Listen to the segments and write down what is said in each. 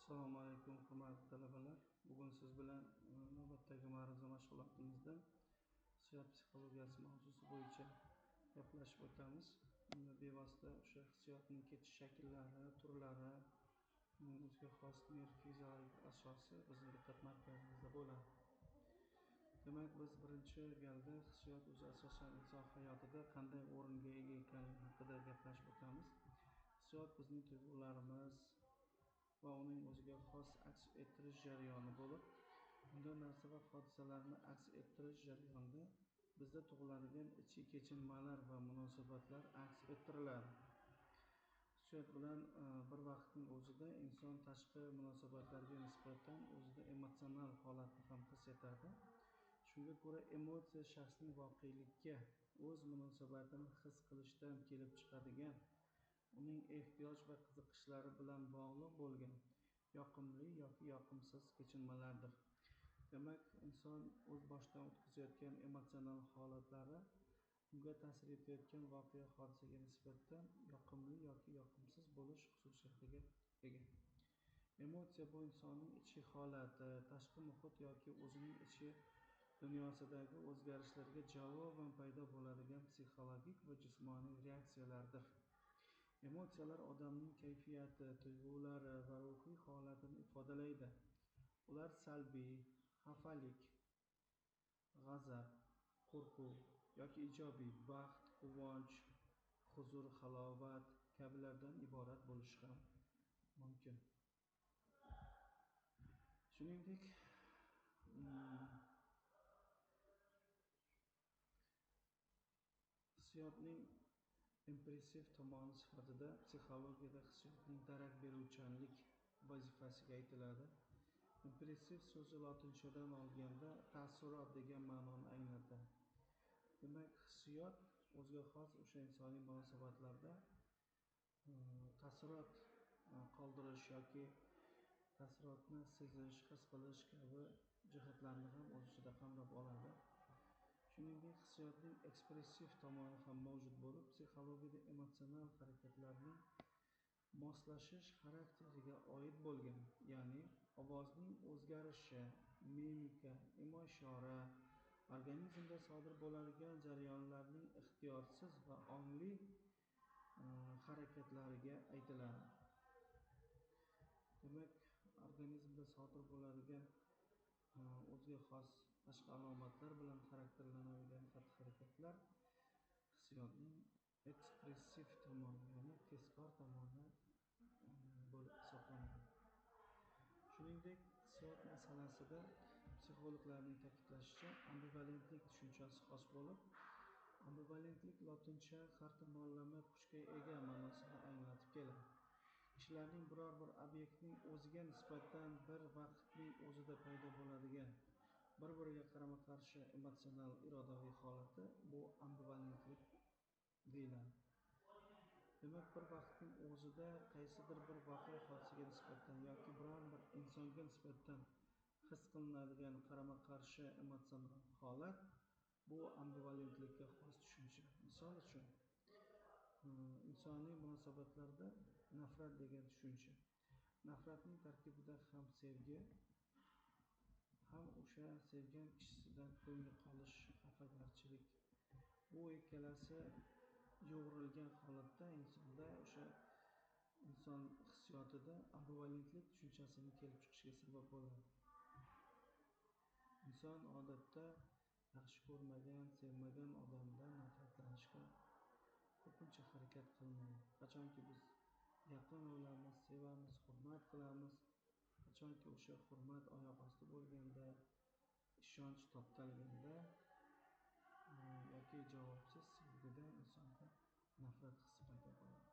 Assalomu alaykum, hurmatli talabalar. Bugun siz bilan navbatdagi ma'ruza mashg'ulotimizda hissiyot psixologiyasi mavzusi bo'yicha gaplashib o'tamiz. Bunda bevosita o'sha hissiyotning kechish shakllari, turlari, uning o'ziga xos nerv fiziologik asosi bizning diqqat markazimizda bo'ladi. Demak, biz birinchi galda hissiyot o'zi asosan inson hayotida qanday o'ringa ega ekanligi haqida gaplashib o'tamiz. Hissiyot bizning tuyg'ularimiz va uning o'ziga xos aks ettirish jarayoni bo'lib, unda narsa va hodisalarni aks ettirish jarayonida bizda tug'iladigan ichki kechinmalar va munosabatlar aks ettiriladi. Hissiyot bilan bir vaqtning o'zida inson tashqi munosabatlarga nisbatan o'zida emotsional holatni ham his etadi. Shunga ko'ra emotsiya shaxsning voqelikka o'z munosabatini his qilishdan kelib chiqadigan, uning ehtiyoj va qiziqishlari bilan bog'liq bo'lgan yoqimli yoki yoqimsiz kechinmalardir. Demak, inson o'z boshdan o'tkazayotgan emotsional holatlari unga ta'sir etayotgan voqea hodisaga nisbatan yoqimli yoki yoqimsiz bo'lish xususiyatiga ega. Emotsiya bu insonning ichki holati, tashqi muhit yoki o'zining ichki dunyosidagi o'zgarishlarga javoban paydo bo'ladigan psixologik va jismoniy reaksiyalardir. Emotsiyalar odamning kayfiyati, tuyg'ulari va ruhiy holatini ifodalaydi. Ular salbiy, xafalik, g'azab, qo'rquv yoki ijobiy, baxt, quvonch, huzur, halovat kabilardan iborat bo'lishi ham mumkin. Shuningdek, hissiyotning impressiv tomoni sifatida psixologiyada hissiyotning darak beruvchanlik vazifasiga aytiladi. Impressiv so'zi lotinchadan olganda taassurot degan ma'noni anglatadi. Demak, hissiyot o'ziga xos o'sha insoniy munosabatlarda taassurot qoldirish yoki taassurotni sezish, his qilish kabi jihatlarni ham o'z ichida qamrab oladi. Shuningdek, hissiyotning ekspressiv tomoni ham mavjud bo'lib, psixologiyada emotsional harakatlarning moslashish xarakteriga oid bo'lgan, ya'ni ovozning o'zgarishi, mimika, imo-ishora, organizmda sodir bo'ladigan jarayonlarning ixtiyorsiz va ongli harakatlariga aytiladi. Demak, organizmda sodir bo'ladigan o'ziga xos tashqi alomatlar bilan xarakterlanadigan xatti-harakatlar hissiyotning ekspressiv tomoni, ya'ni tezkor tomoni bo'lib hisoblanadi. Shuningdek, hissiyot masalasida psixologlarning ta'kidlashicha, ambivalentlik tushunchasi xos bo'lib, ambivalentlik lotincha har tomonlama kuchga ega ma'nosini anglatib keladi. Kishilarning biror bir obyektning o'ziga nisbatan bir vaqtning o'zida paydo bo'ladigan bir-biriga qarama-qarshi emotsional irodaviy holati bu ambivalentlik deyiladi. Demak, bir vaqtning o'zida qaysidir bir voqea hodisaga nisbatan yoki biror bir insonga nisbatan his qilinadigan qarama-qarshi emotsional holat bu ambivalentlikka xos tushuncha. Misol uchun, insoniy munosabatlarda nafrat degan tushuncha. Nafratning tarkibida ham sevgi, ham o'sha sevgan kishisidan ko'ngli qolish, xafagarchilik. Bu ikkalasi yo'g'rilgan holatda insonda o'sha inson hissiyotida ambivalentlik tushunchasini kelib chiqishiga sabab bo'ladi. Inson odatda yaxshi ko'rmagan, sevmagan odamdan nafratlanishga ko'pincha harakat qilmaydi. Qachonki biz yaqin bo'lamiz, sevamiz, hurmat qilamiz, qachonki o'sha hurmat oyoq osti bo'lganda, ishonch toptalganda yoki javobsiz sevgida insonda nafrat hissi paydo bo'ladi.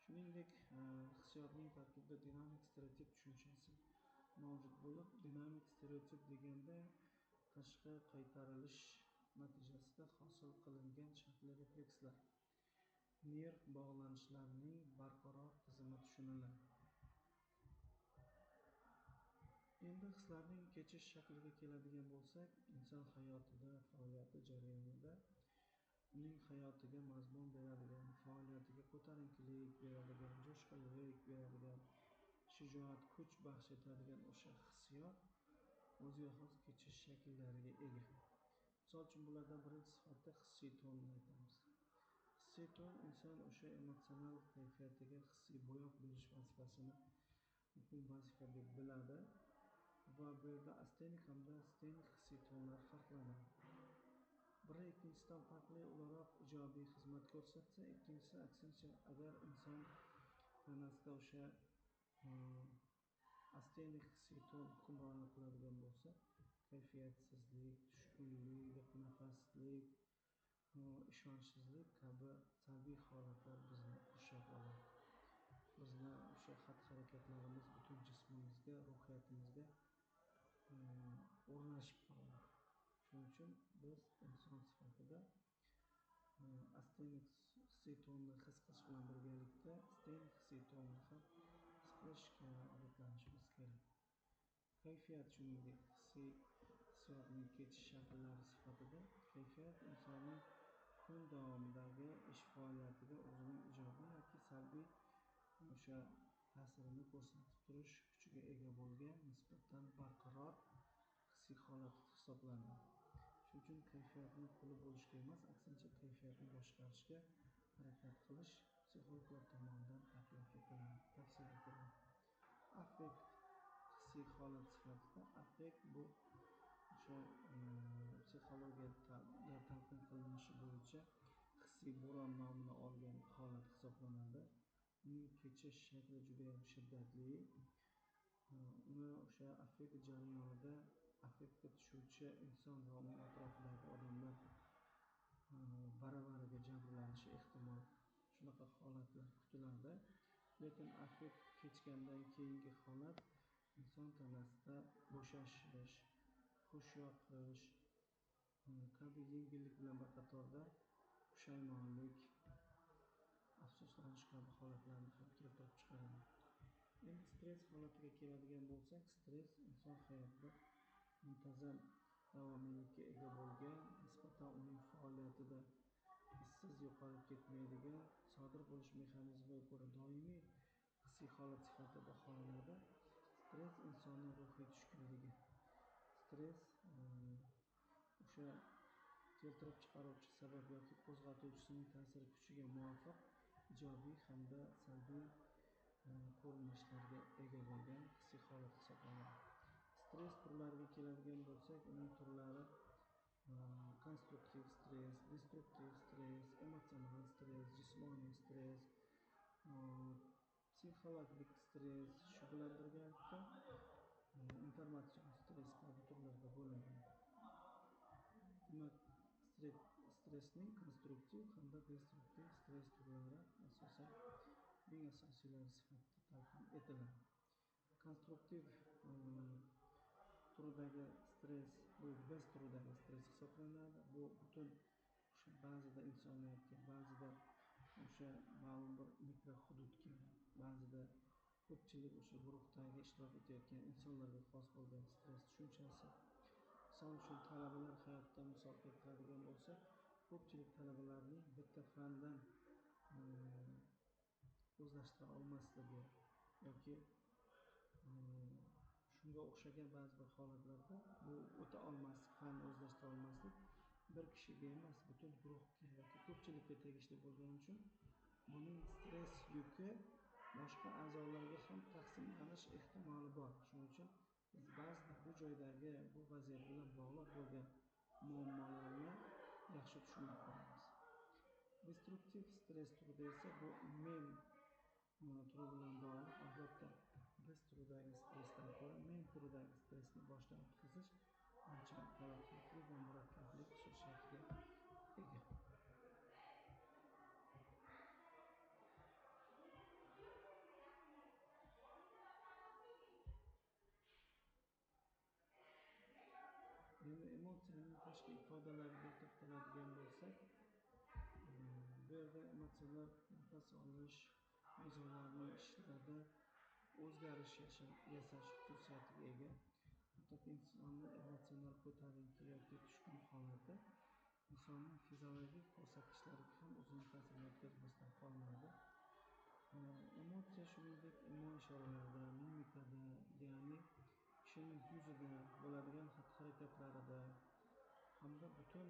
Shuningdek, hissiyotning tarkibida dinamik stereotip tushunchasi mavjud bo'lib, dinamik stereotip deganda tashqi qaytarilish natijasida hosil qilingan shartli reflekslar, nerv bog'lanishlarining barqaror tizimi tushuniladi. Endi hislarning kechish shakliga keladigan bo'lsak, inson hayotida, faoliyati jarayonida uning hayotiga mazmun beradigan, faoliyatiga ko'tarinkilik beradigan, jo'shqinlik beradigan, shijoat, kuch baxsh etadigan o'sha hissiyot o'ziga xos kechish shakllariga ega. Misol uchun, bulardan birinchi sifatida hissiy tonni aytamiz. Hissiy ton inson o'sha emotsional kayfiyatiga hissiy bo'yoq berish vazifasini muhim vazifa deb biladi va bu yerda astenik hamda stenik hissiy tonlar farqlanadi. Biri ikkinchisidan farqli o'laroq ijobiy xizmat ko'rsatsa, ikkinchisi aksincha, agar inson tanasida o'sha astenik hissiy ton hukmronlik qiladigan bo'lsa, kayfiyatsizlik, tushkunlik, nafaslik, ishonchsizlik kabi salbiy holatlar bizni qurshab oladi. Bizni o'sha xatti-harakatlarimiz butun jismimizga, ruhiyatimizga o'rnashib qoladi. Shuning uchun biz inson sifatida astenik hissiy tonni his qilish bilan birgalikda stenik hissiy tonni ham his qilishga odatlanishimiz kerak. Kayfiyat shuningdek hissiy hissiyotning kechish shakllari sifatida kayfiyat insonning kun davomidagi ish faoliyatiga o'zining ijobiy yoki salbiy o'sha ta'sirini ko'rsatib turish kuchiga ega bo'lgan nisbatan barqaror hissiy holat hisoblanadi. Shuning uchun kayfiyatni quli bo'lishga emas, aksincha kayfiyatni boshqarishga harakat qilish psixologlar tomonidan taklif etiladi, tavsiya etiladi. Affekt hissiy holat sifatida affekt bu o'sha psixologiyada talqin qilinishi bo'yicha hissiy bo'ron nomini olgan holat hisoblanadi. Uning kechish shakli juda ham shiddatli. Uni o'sha affekt jarayonida affektga tushuvchi inson va uning atrofidagi odamlar baravariga jabrlanishi ehtimol. Shunaqa holatlar kutiladi. Lekin affekt kechgandan keyingi holat inson tanasida bo'shashish, hush yoqish kabi yengillik bilan bir qatorda pushaymonlik, afsuslanish kabi holatlarni ham keltirib chiqaradi. Endi stress holatiga keladigan bo'lsak, stress inson hayotida muntazam davomiylikka ega bo'lgan, nisbatan uning faoliyatida izsiz yo'qolib ketmaydigan, sodir bo'lish mexanizmiga ko'ra doimiy hissiy holat sifatida baholanadi. Stress insonning ruhiy tushkunligi. Stress o'sha keltirib chiqaruvchi sabab yoki qo'zg'atuvchisining ta'sir kuchiga muvofiq ijobiy hamda salbiy ko'rinishlarga ega bo'lgan hissiy holat hisoblanadi. Stress turlariga keladigan bo'lsak, uning turlari konstruktiv stress, destruktiv stress, emotsional stress, jismoniy stress, psixologik stress, shu bilan birgalikda informatsion stress kabi turlarga bo'linadi. Demak, stressning konstruktiv hamda destruktiv stress turlari asosan eng asosiylari sifatida talqin etiladi. Konstruktiv turidagi stress bu biz turidagi stress hisoblanadi. Bu butun o'sha ba'zida insoniyatga, ba'zida o'sha ma'lum bir mikro hududga, ba'zida ko'pchilik o'sha guruhdagi ishtirok etayotgan insonlarga xos bo'lgan stress tushunchasi. Misol uchun, talabalar hayotida misol keltiradigan bo'lsak, ko'pchilik talabalarning bitta fandan o'zlashtira olmasligi yoki shunga o'xshagan ba'zi bir holatlarda bu o'ta olmaslik, fanni o'zlashtira olmaslik bir kishiga emas, butun guruhga yoki ko'pchilikka tegishli bo'lgani uchun buning stress yuki boshqa a'zolarga ham taqsimlanish ehtimoli bor. Shuning uchun biz ba'zida bu joydagi bu vaziyat bilan bog'liq bo'lgan muammolarni yaxshi tushunib qolamiz. Destruktiv stress turida esa bu men turi bilan bog'liq. Albatta, biz turidagi stressdan ko'ra men turidagi stressni boshdan o'tkazish ancha halokatli va murakkablik xususiyatiga ega. Endi emotsiyaning tashqi ifodalariga to'xtaladigan bo'lsak, bu yerda emotsiyalar nafas olish, a'zolarning ishlarida o'zgarish yasash xususiyatiga ega. Hattoki insonni emotsional ko'tarinki yoki tushkun holati insonning fiziologik ko'rsatkichlariga ham o'zining ta'sirini o'tkazmasdan qolmaydi. Emotsiya shuningdek imo ishoralarda, mimikada, ya'ni kishining yuzida bo'ladigan xatti-harakatlarida hamda butun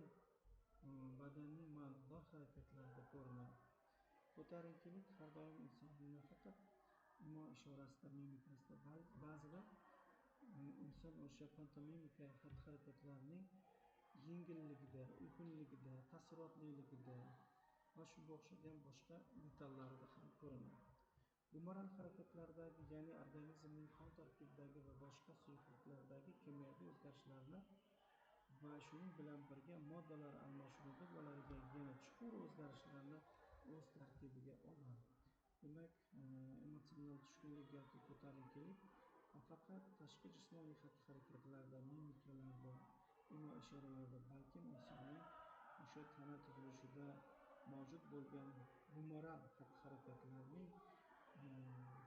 badanning ma'nodor harakatlarida ko'rinadi. Ko'tarinkilik har doim insonning nafaqat imo ishorasida, mimikasida, ba'zida inson o'sha pantomimika xatti-harakatlarining yengilligida, uyg'unligida, taassurotliligida va shunga o'xshagan boshqa detallarida ham ko'rinadi. Gumoral harakatlardagi, ya'ni organizmning qon tarkibidagi va boshqa suyuqliklardagi kimyoviy o'zgarishlarni va shuning bilan birga moddalar almashinuvida bo'ladigan yana chuqur o'zgarishlarni o'z tarkibiga oladi. Demak, emotsional tushkunlik yoki ko'tarinkilik nafaqat tashqi jismoniy xatti-harakatlarda, mimikalarda, imo ishoralarda, balkim insonning o'sha tana tuzilishida mavjud bo'lgan gumoral xatti-harakatlarning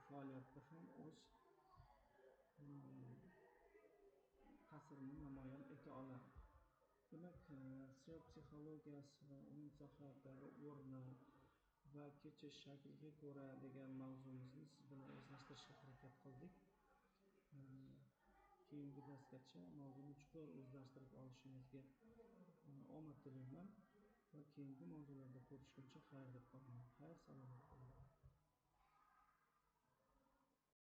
faoliyatida ham o'z ta'sirini namoyon eta oladi. Demak, hissiyot psixologiyasi, uning sohalardagi o'rni va kechish shakliga ko'ra degan mavzumizni siz bilan o'zlashtirishga harakat qildik. Keyingi darsgacha mavzuni chuqur o'zlashtirib olishingizga omad tilayman va keyingi mavzularda ko'rishguncha xayr deb qolaman. Xayr, salomat bo'ling.